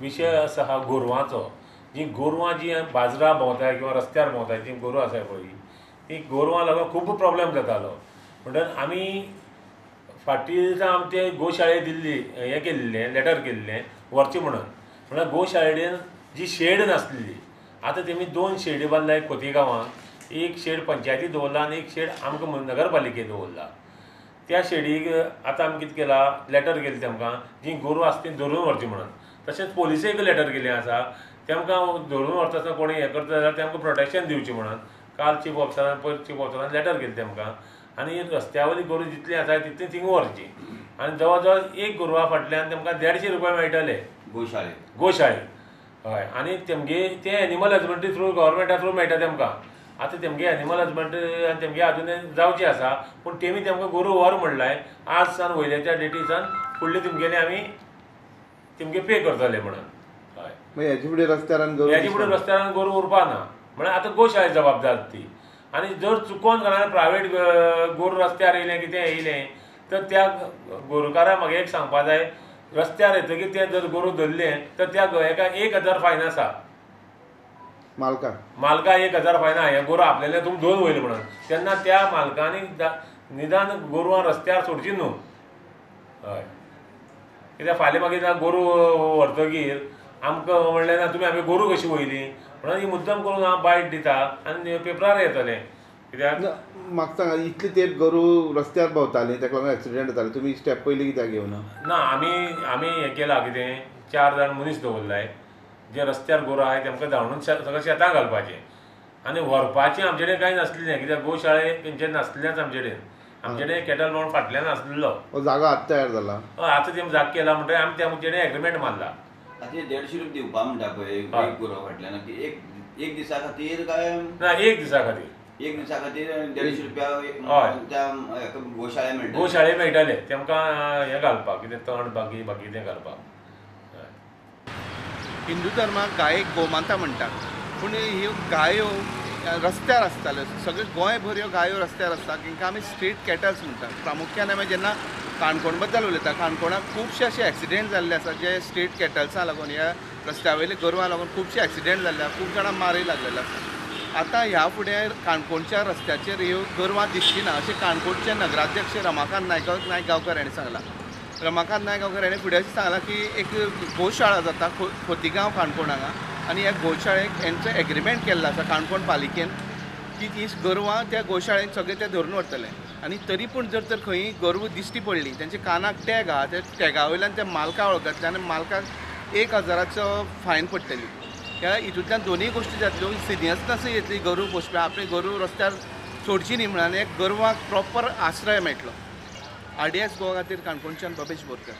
विशय आसा हा गोरवांचो. जी गोरवां जी बाजरां भोंवताय किंवा रस्त्यार भोंवताय जी गोरवां आसाय पळय ती गोरवां लागून खूब प्रॉब्लेम जातालो. म्हणटन आमी फाटीं दिसा आमचे गोशाळे दिल्ली हें केल्लें लेटर केल्लें व्हरचें म्हणून. म्हणल्यार गोशाळेन जी शेड नासलेली आतां तेमी 2 शेडी बांदल्या खोतीगांवांत, एक शेड पंचायती दवरला आनी एक शेड आमकां नगरपालिके दवरला. त्या शेडीक आतां आमी कितें केलां लेटर केलें तेमकां जी गोरवां आसा ती धरून व्हरची म्हणून. तशेंच पोलिसेक लेटर केल्लें आसा तेमकां धरून व्हरता आसतना कोणी हें करता जाल्यार तेमकां प्रोटेक्शन दिवचें म्हणून. काल चीफ ऑफिसरान पयर चीफ ऑफिसरान लेटर केलें तेमकां आनी रस्त्या वयली गोरवां जितलीं आसा तितलीं थिंगा व्हरचीं आनी जवळ जवळ एक गोरवा फाटल्यान तेमकां 150 रुपया मेळटले गोशाळेक. गोशाळेक हय. आनी तेमगे ते एनिमल हजबंड्री थ्रू गव्हर्मेंटा थ्रू मेळटा तेमकां. आतां तेमगे एनिमल हजबंड्री आनी तेमगे आजून जावची आसा पूण तेमी तेमकां गोरू व्हर म्हणलाय आज सान वयल्याच्या डेटी सान फुडले तुमगेले आमी तेमगे पे करतले म्हणून. हय हेजे फुडें रस्त्यार हेजे फुडें रस्त्यार गोरू उरपा ना म्हळ्यार आतां गोशाळे जबाबदार ती. आनी जर चुकोन घरा प्रायवेट गोरू रस्त्यार येयलें कितें येयलें तर त्या गोरुकाराक म्हाका एक सांगपा जाय रस्त्यार येतकीर तें जर गोरू धरलें तर त्या हेका 1000 फायन आसा. मालका 1000 फायन आहा हें गोरू आपल्यालें तुमी धरून वयलें म्हणून. तेन्ना त्या मालकांनी निदान गोरवां रस्त्यार सोडची न्हू. हय कित्याक फाल्यां मागीर गोरू व्हरतकीर आमकां म्हणलें ना तुमी आमी गोरू कशी वयली म्हणून ही मुद्दम करून हांव बायट दिता आनी पेपरार येतलें. कित्याक म्हाका सांगा इतले तेंप गोरू रस्त्यार भोंवताली ताका लागून एक्सिडेंट जाताले तुमी स्टेप पयलीं कित्याक घेवना? ना आमी आमी हें केलां कितें 4 जाण मनीस दवरलाय जे रस्त्यार गोरवां आहाय तेमकां धांवडून सगळें शेतां घालपाचें आनी व्हरपाचें आमचे कडेन कांय नासलें कित्याक गोशाळे तेंचे नासलेंच आमचे कडेन. आमचे कडेन कॅटल म्हणून फाटल्यान आसलेलो जागो आतां तयार जाला. हय आतां तेमी जागो केला म्हणटकीर आमी तेमचे कडेन एग्रीमेंट मारला. आतां 150 रुपया दिवपा म्हणटा पळय एक गोरवा फाटल्यान एक दिसा खातीर काय ना एक दिसा खातीर? एक दिसा खातीर 150 रुपया त्या गोशाळे मेळटा. गोशाळे मेळटाले तेमकां हें घालपाक कितें तण बाकी बाकी तें घालपाक. हिंदू धर्माक गायेक गोमाता म्हणटात पूण ह्यो गायो रस्त्यार आसताल्यो सगळे गोंयभर ह्यो गायो रस्त्यार आसता तांकां आमी स्ट्रीट कॅटल्स म्हणटात. प्रामुख्यान आमी जेन्ना काणकोण बद्दल उलयता काणकोणाक खुबशे अशे एक्सिडेंट जाल्ले आसा जे स्ट्रीट कॅटल्सां लागून ह्या रस्त्या वयल्या गोरवां लागून खुबशे एक्सिडेंट जाल्ले आसा खूब जाणां मारय लागलेले आसा. आतां ह्या फुडें काणकोणच्या रस्त्याचेर ह्यो गोरवां दिसची ना अशें काणकोणचे नगराध्यक्ष रमाकांत नायक गांवकर हाणें सांगलां. रमाकांत नायक गांवकर हाणें फुडें अशें सांगलां की एक गोशाळा जाता खोतीगांव काणकोण हांगा आनी ह्या गोशाळेक हेंचो एग्रीमेंट केल्लो आसा काणकोण पालिकेन की ती गोरवां त्या गोशाळेन सगळें ते धरून व्हरतले आनी तरी पूण जर तर खंयी गोरवां दिश्टी पडली तेंच्या कानाक टॅग आहा त्या टॅगा वयल्यान त्या मालका वळखतले आनी मालकाक 1000चो फायन पडटली. ह्या हितूंतल्यान दोनूय गोश्टी जातल्यो सिनियसनस येतली गोरू पोसपी आपली गोरू रस्त्यार सोडची न्ही म्हणून एक गोरवांक प्रॉपर आश्रय मेळटलो. RDS Goa खातीर काणकोणच्यान बबेश बोरकर.